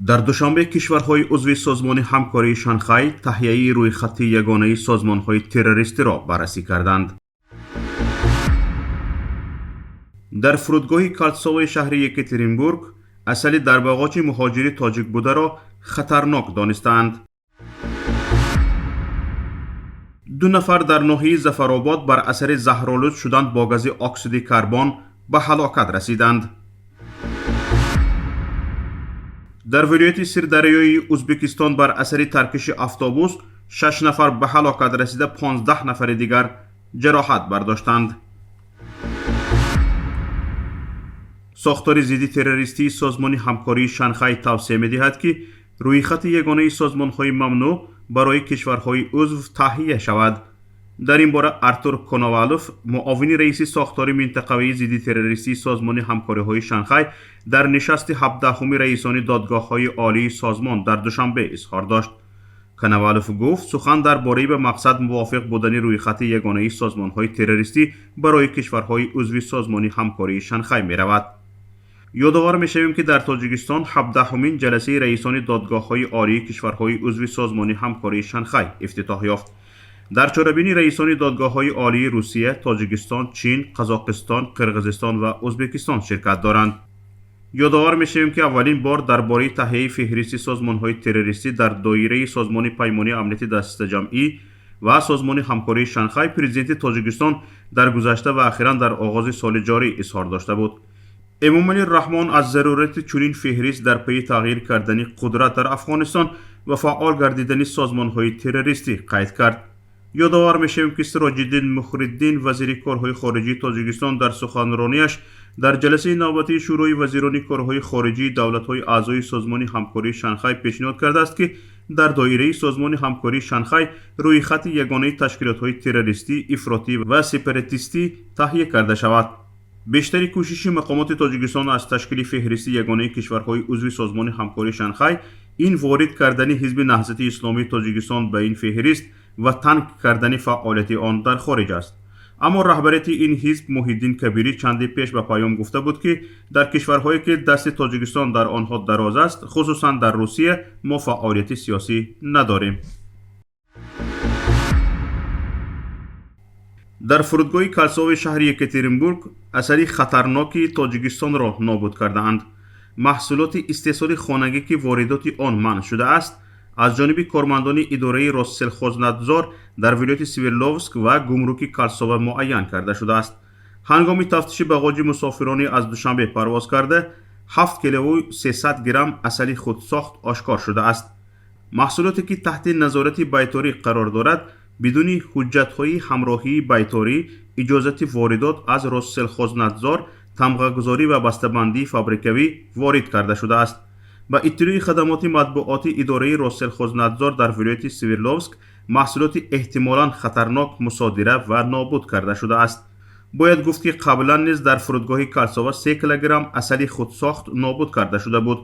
Дар Душанбе кишварҳои узви Созмони ҳамкории Шанхай таҳияи рӯйхати ягонаи созмонҳои террористиро баррасӣ карданд. Дар фурудгоҳи Калтсовои шаҳри Екатеринбург асали дарбоғочи муҳоҷири тоҷик бударо хатарнок донистаанд. Ду нафар дар ноҳияи Зафаробод бар асари заҳролуд шудан бо гази оксиди карбон ба ҳалокат расиданд. Дар вилояти Сирдарёи Ӯзбекистон бар асари таркиши автобус 6 нафар ба ҳалокат расида, 15 нафари дигар ҷароҳат бардоштанд. Сохтори зидди террористии Созмони ҳамкории Шанхай тавсия медиҳад, ки рӯйхати ягонаи созмонҳои мамнӯъ барои кишварҳои узв таҳия шавад. Дар ин бора Артур Коновалов, муовини раиси сохтори минтақавии зидди террористии Созмони ҳамкориҳои Шанхай, дар нишасти 17-уми раисони додгоҳҳои олии созмон дар Душанбе изҳор дошт. Коновалов гуфт, сухан дар бораи ба мақсад мувофиқ будани рӯйхати ягонаи созмонҳои террористӣ барои кишварҳои узви Созмони ҳамкории Шанхай меравад. Ёдовар мешавем, ки дар Тоҷикистон 17-умин ҷаласаи раисони додгоҳҳои олии кишварҳои узви Созмони ҳамкории Шанхай ифтитоҳ ёфт. Дар чорабинӣ раисони додгоҳҳои олии Русия, Тоҷикистон, Чин, Қазоқистон, Қирғизистон ва Ӯзбекистон ширкат доранд. Ёдовар мешавем, ки аввалин бор дар бораи таҳияи феҳристи созмонҳои террористӣ дар доираи Созмони Паймони Амнияти Дастаҷамъӣ ва Созмони ҳамкории Шанхай президенти Тоҷикистон дар гузашта ва ахиран дар оғози соли ҷорӣ изҳор дошта буд. Эмомалӣ Раҳмон аз зарурати чунин феҳрист дар пайи тағйир кардани қудрат дар Афғонистон ва фаъол гардидани созмонҳои террористӣ қайд кард. Ёдовар мешавем, ки Сироҷиддин Мухриддин, вазири корҳои хориҷии Тоҷикистон, дар суханрониаш дар ҷаласаи навбатии Шӯрои вазирони корҳои хориҷии давлатҳои аъзои Созмони ҳамкории Шанхай пешниҳод кардааст, ки дар доираи Созмони ҳамкории Шанхай рӯйхати ягонаи ташкилотҳои террористӣ, ифротӣ ва сепаратистӣ таҳия карда шавад. Бештари кӯшиши мақомоти Тоҷикистон аз ташкили феҳристи ягонаи кишварҳои узви Созмони ҳамкории Шанхай ин ворид кардани Ҳизби Наҳзати Исломии Тоҷикистон ба ин феҳрист ва танг кардани фаъолияти он дар хориҷ аст. Аммо раҳбарияти ин ҳизб Муҳиддин Кабирӣ чанде пеш ба паём гуфта буд, ки дар кишварҳое ки дасти Тоҷикистон дар онҳо дароз аст, хусусан дар Русия, мо фаъолияти сиёсӣ надорем. Дар фурудгоҳи Калтсови шаҳри Екатеринбург асари хатарноки Тоҷикистонро нобуд кардаанд. Маҳсулоти истеҳсоли хонагӣ, ки воридоти он манъ шудааст, аз ҷониби кормандони идораи Россельхознадзор дар вилояти Свердловск ва гумруки Калтсова муайян карда шудааст. Ҳангоми тафтиши бағоҷи мусофирони аз Душанбе парвоз карда, 7 килову 300 грамм асали худсохт ошкор шудааст. Маҳсулоте ки таҳти назорати байторӣ қарор дорад, бидуни ҳуҷҷатҳои ҳамроҳии байторӣ, иҷозати воридот аз Россельхознадзор, тамғагузорӣ ва бастабандии фабрикавӣ ворид карда шудааст. Ба иттилои хадамоти матбуоти идораи Россельхознадзор дар вилояти Свердловск, маҳсулоти эҳтимолан хатарнок мусодира ва нобуд карда шудааст. Бояд гуфт, ки қаблан низ дар фурудгоҳи Калтсова 3 килограмм асали худсохт нобуд карда шуда буд.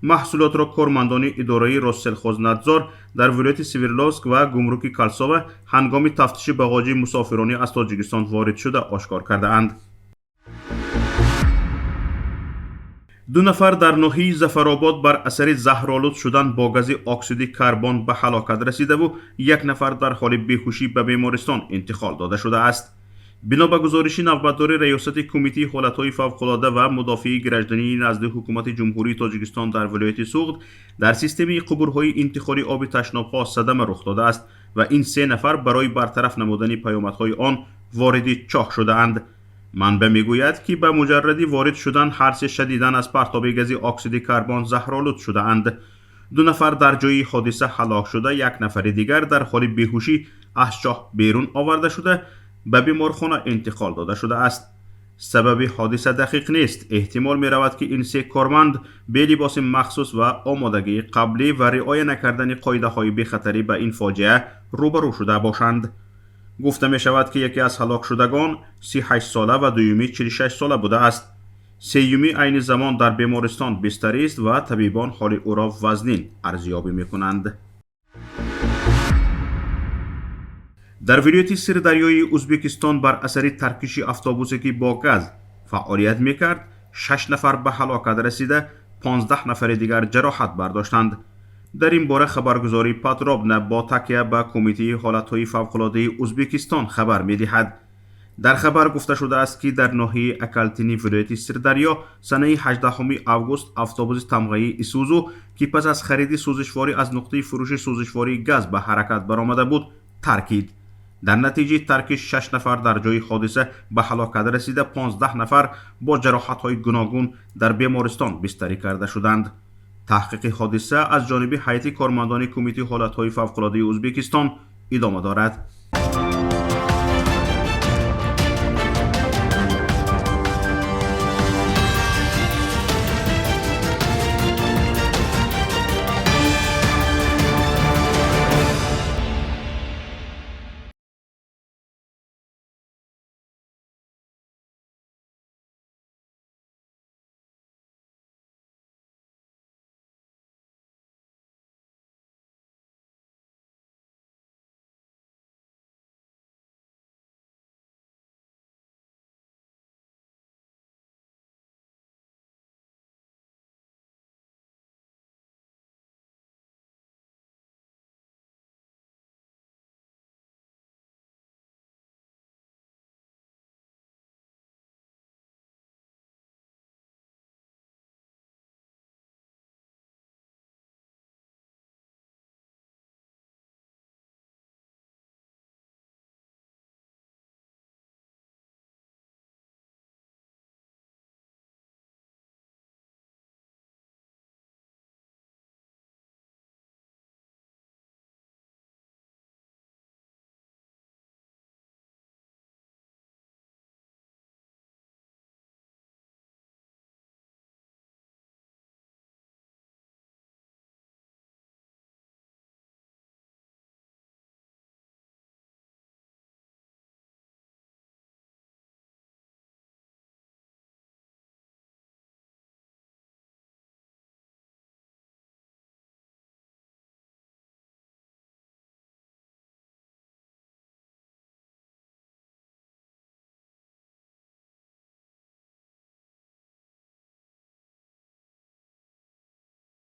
Маҳсулотро кормандони идораи Россельхознадзор дар вилояти Свердловск ва гумруки Калтсова ҳангоми тафтиши бағоҷи мусофиронӣ аз Тоҷикистон ворид шуда ошкор кардаанд. Ду нафар дар ноҳияи Зафаробод бар асари заҳролуд шудан бо гази оксиди карбон ба ҳалокат расидаву як нафар дар ҳоли беҳушӣ ба бемористон интиқол дода шудааст. Бино ба гузориши навбатдори Раёсати Кумитаи ҳолатҳои фавқулода ва мудофиаи граждании назди Ҳукумати Ҷумҳурии Тоҷикистон дар вилояти Суғд, дар системаи қубурҳои интиқоли оби ташнобҳо садама рух додааст ва ин се нафар барои бартараф намудани паёмадҳои он вориди чоҳ шудаанд. Манбаъ мегӯяд, ки ба муҷарради ворид шудан ҳар се шадидан аз партоби гази оксиди карбон заҳролуд шудаанд. Ду нафар дар ҷои ҳодиса ҳалок шуда, як нафари дигар дар ҳоли беҳушӣ аз чоҳ берун оварда шуда, ба беморхона интиқол дода шудааст. Сабаби ҳодиса дақиқ нест. Эҳтимол меравад, ки ин се корманд бе либоси махсус ва омодагии қаблӣ ва риоя накардани қоидаҳои бехатарӣ ба ин фоҷиа рӯбарӯ шуда бошанд. Гуфта мешавад, ки яке аз ҳалокшудагон 38 сола ва дуюмӣ 46 сола будааст. Сеюмӣ айни замон дар бемористон бистарист ва табибон ҳоли ӯро вазнин арзёбӣ мекунанд. Дар вилояти Сирдарёи Ӯзбекистон бар асари таркиши автобусе, ки бо газ фаъолият мекард, 6 нафар ба ҳалокат расида, 15 нафари дигар ҷароҳат бардоштанд. Дар ин бора хабаргузории Подробно бо такя ба Кумитаи ҳолатҳои фавқулодаи Ӯзбекистон хабар медиҳад. Дар хабар гуфта шудааст, ки дар ноҳияи Акалтини вилояти Сирдарё санаи 18 август автобуси тамғаи Исузу, ки пас аз хариди сӯзишворӣ аз нуқтаи фурӯши сӯзишвории газ ба ҳаракат баромада буд, таркид. Дар натиҷаи таркиш 6 нафар дар ҷои ҳодиса ба ҳалокат расида, 15 нафар бо ҷароҳатҳои гуногун дар бемористон бистарӣ карда шуданд. Таҳқиқи ҳодиса аз ҷониби ҳайати кормандони Кумитаи ҳолатҳои фавқулодаи Ӯзбекистон идома дорад.